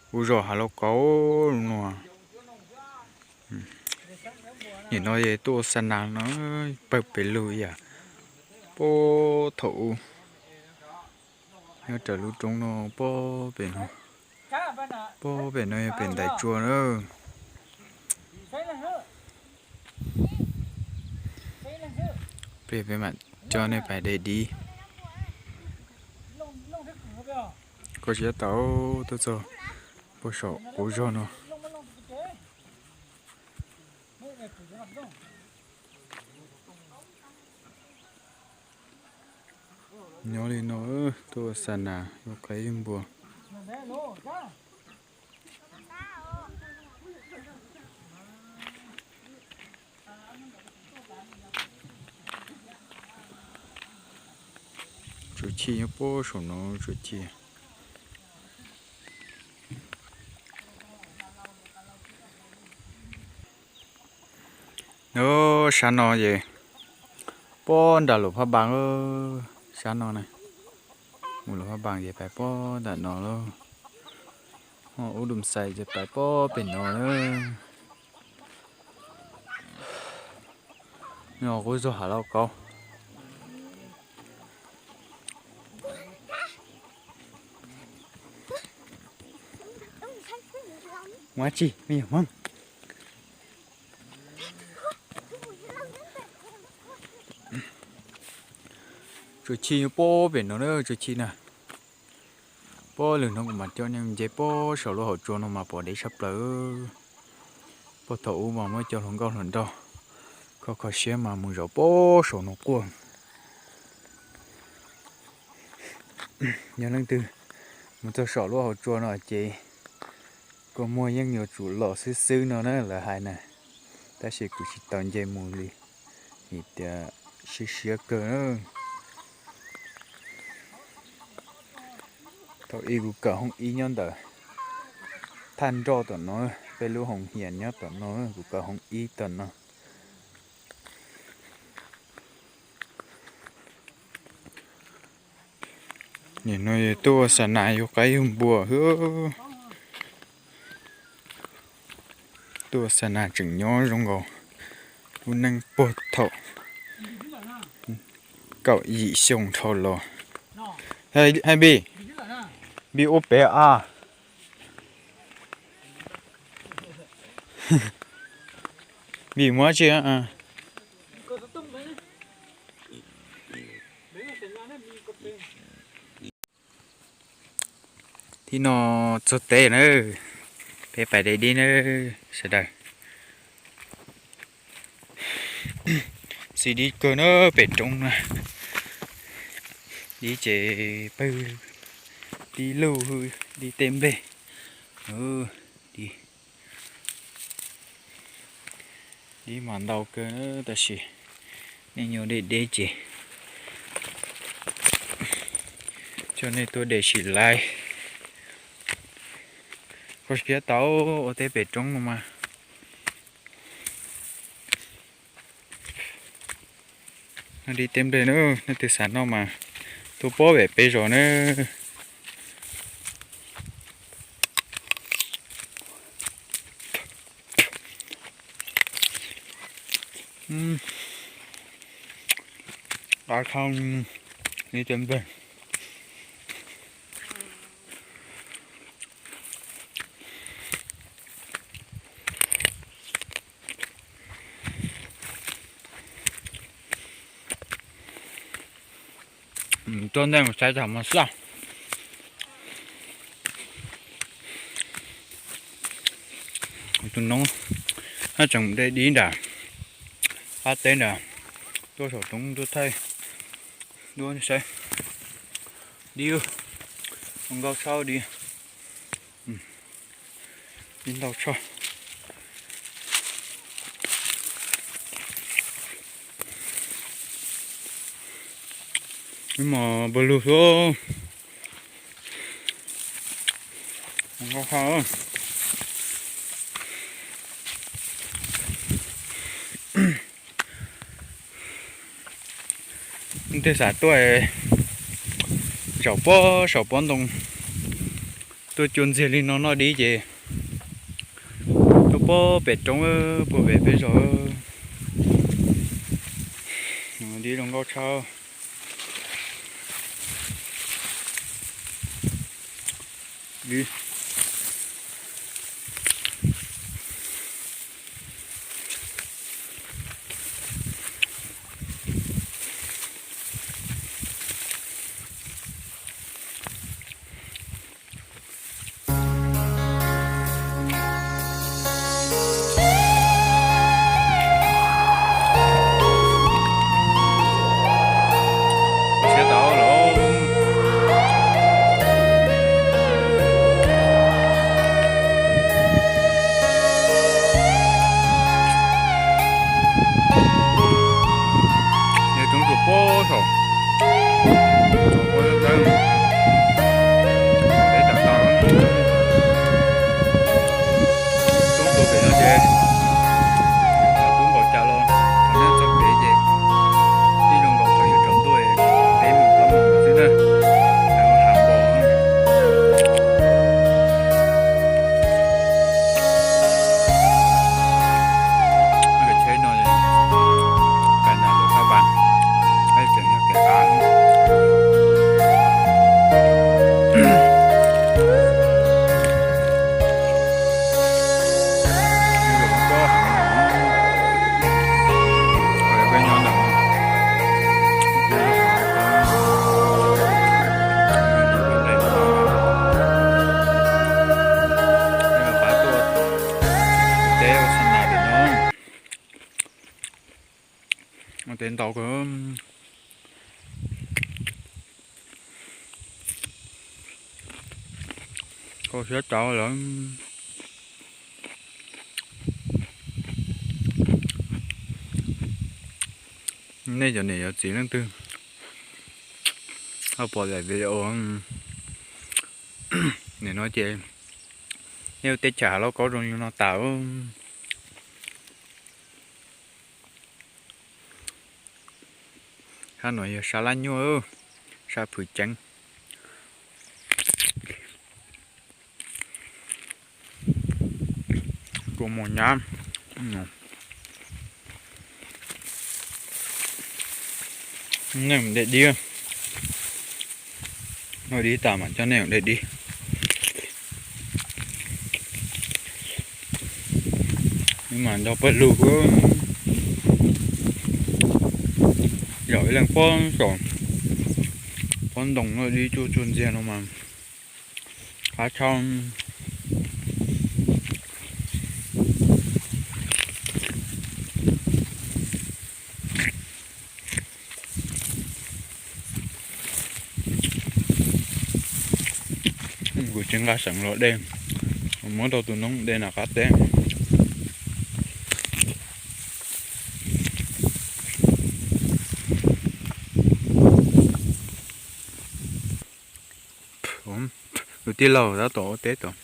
Kuv zos Hav Lauj Kaub no. Nim no tuaj ua xa nas no, pawg pes lug ib yam puag thaum ub. Nyob raws lub roob no, puag pem no, puag pem no yog pem ntais tsua na. Peb, peb mam coj nej pais de dib. Koj siab tau tuaj txog puag saum kuv zos no. Nyob li no, tuaj xa nas yuav qaib yuav npua. Tsuas chij nyob puag saum no, tsuas chij. Sab no ces puag nram Luam Phaj Npas, sab no na. Mus Luam Phaj Npas ces pais puag nram no lauj. Ho ub Dum Xais ces pais puag pem no na. No kuj zog Hav Lauj Kaub. Ua tsi me nyuam Hmoob? Tsuas chij nyob puag pem no na, tsuas chij na. Puag lwm hnub kuv mam coj nej nce puag saum lub hauv tsua no mas pom deb tshaj plaws. Puag thaum ub mas muab cov hluas nkauj hluas nraug kho kho siab mas mus zaum puag saum no quaj. Yog leej twg mus txog saum lub hauv tsua no ces kua muag yeej yuav tsum los xwb xwb no na lawv hais na, tab sis kuv tsis tau nce mus li vim tias siab siab kawg na. Thaum ub kuv kawm hoob ib nyob ntawm thaj nroj tom no, peb lub hoos hias nyob tom no, kuv kawm hoob ib tom no. Nim no tuaj ua xa nas yuav qaib yuav npua xwb. Tuaj ua xa nas tseem nyob zoo nkaus lub neej puag thaum kaum yim xyoo dhau los. Hais Npis, Npis ua pem a. Npis muab tsi. Thib no txog teb na, peb pais de dib na sawv daws. Xws dib kawg na pem roob na, dib ces pawg dib luj, dib tej nplej, dib, dib mas ntau kawg tab sis nej nyuam deb deb ces coj nej tuaj de sim laiv. Koj siab tau ua teb pem roob no mas. Dib tej nplej na, nej twg xav noj mas tuaj puag pem peb zos na. Qab khau li tej nplej. Tuaj ntej mus saib tam mos xaj. Tus noob, haj tseem de dib nram qab teb nram, tuaj saum roob tuaj thaij duab saib. Dib, zoo nkauj tshaj dib. Dib ntau tshaj. Ib mos npawg lug xwb. Zoo nkauj tshaj. Leej twg xav tuaj zaum puag saum pob ntoo, Tuaj cua ntxiag li no noj dib ces tuaj puag pem roob, puag pem peb zos. Dib zoo nkauj tshaj. Siab tau los. Yog toob tus pob saum, tus pob dawb, peb tam tau. Toob tus pem no ces tub npaum cas los thaum nyob txog pem ces ib zoo nkaus thaum yuav tsaus ntuj, peb mus plaub mus xwb na, hav npos. Tsheb no, cai nram lub thaj vas, tseem yog kev av. Pab tuaj teb ua xa nas tim no, ua teb ntau kawg. Kho siab tau lawm. Nej cov niam cov txiv leej twg ho pom daim video nim no ces nej ua teb chaws hav lauj kaub zoo li no tas. Sab no yog sab laj nyuaj, sab phwv ceeb. Kua muag nyab. Nej mus de dib, noj dib tas mam coj nej mus de dib. Mas nrog pawg lug, zaum ib leeg pob saum pob ntoo noj dib cuaj tsuag ntxiag no mas qab tshaj. Kuv tsis nqa seev los de, muab rau tus noob de nram qab teb. Tus tij laug tab tom ua teb tod.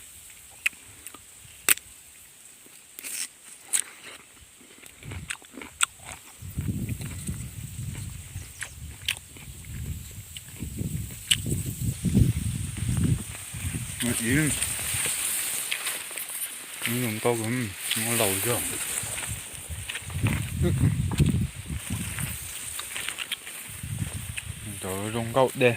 Zoo nkauj, laus zog. Cov zoo nkauj dej.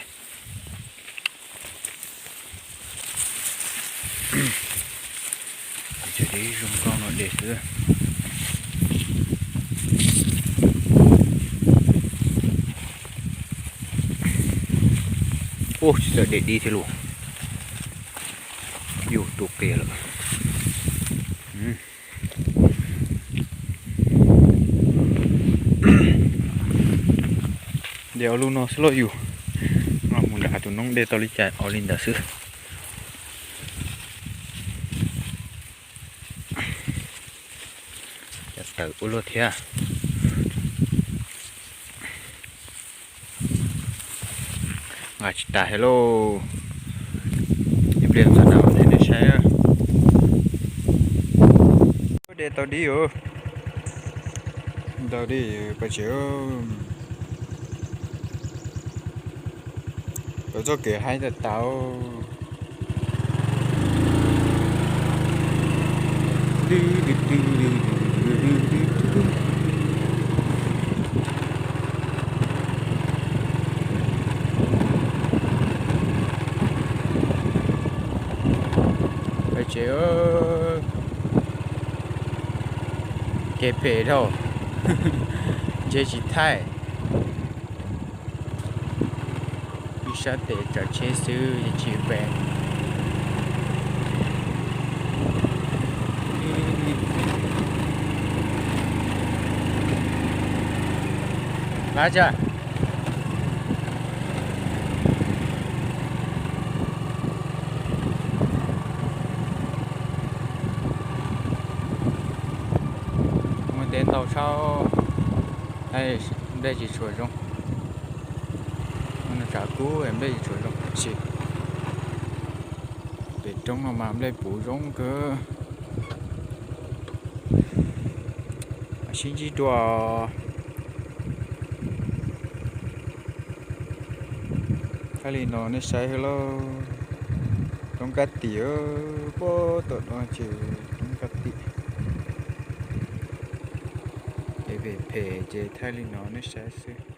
Cov dib zoo nkauj no dej xwb. Ua tsis txawj de dib thiab lauj. Yus tus qias lawm. De ob lub no xwb lauj yus. Mus nram tus noob de tau li cas ua li ntawd xwb. Cas tawm ua luaj thiab. Nqa tsis tas thiab lauj. Ib pliag ntxov na nej saib. De tau dib os. Ntau dib pais tsev. Tau txoj kev haib tas tas. Tsev, kev phem dhau, ntshe tsis thaij. Ib sab tes tsav tsheb xwb tsis pem. Lab tsa. Muaj teb ntau tshaj, nplej tsis tshua zoo. Tshav kub nplej tsis tshua zoo tab sis pem roob no mas nplej puv zoo kawg. Sib ntsib dua. Thaij li no nej saib xwb lauj. Roob Kab Tim, puag tom no ces roob Kab Tim. Ces phem phem ces thaij li no nej saib xwb.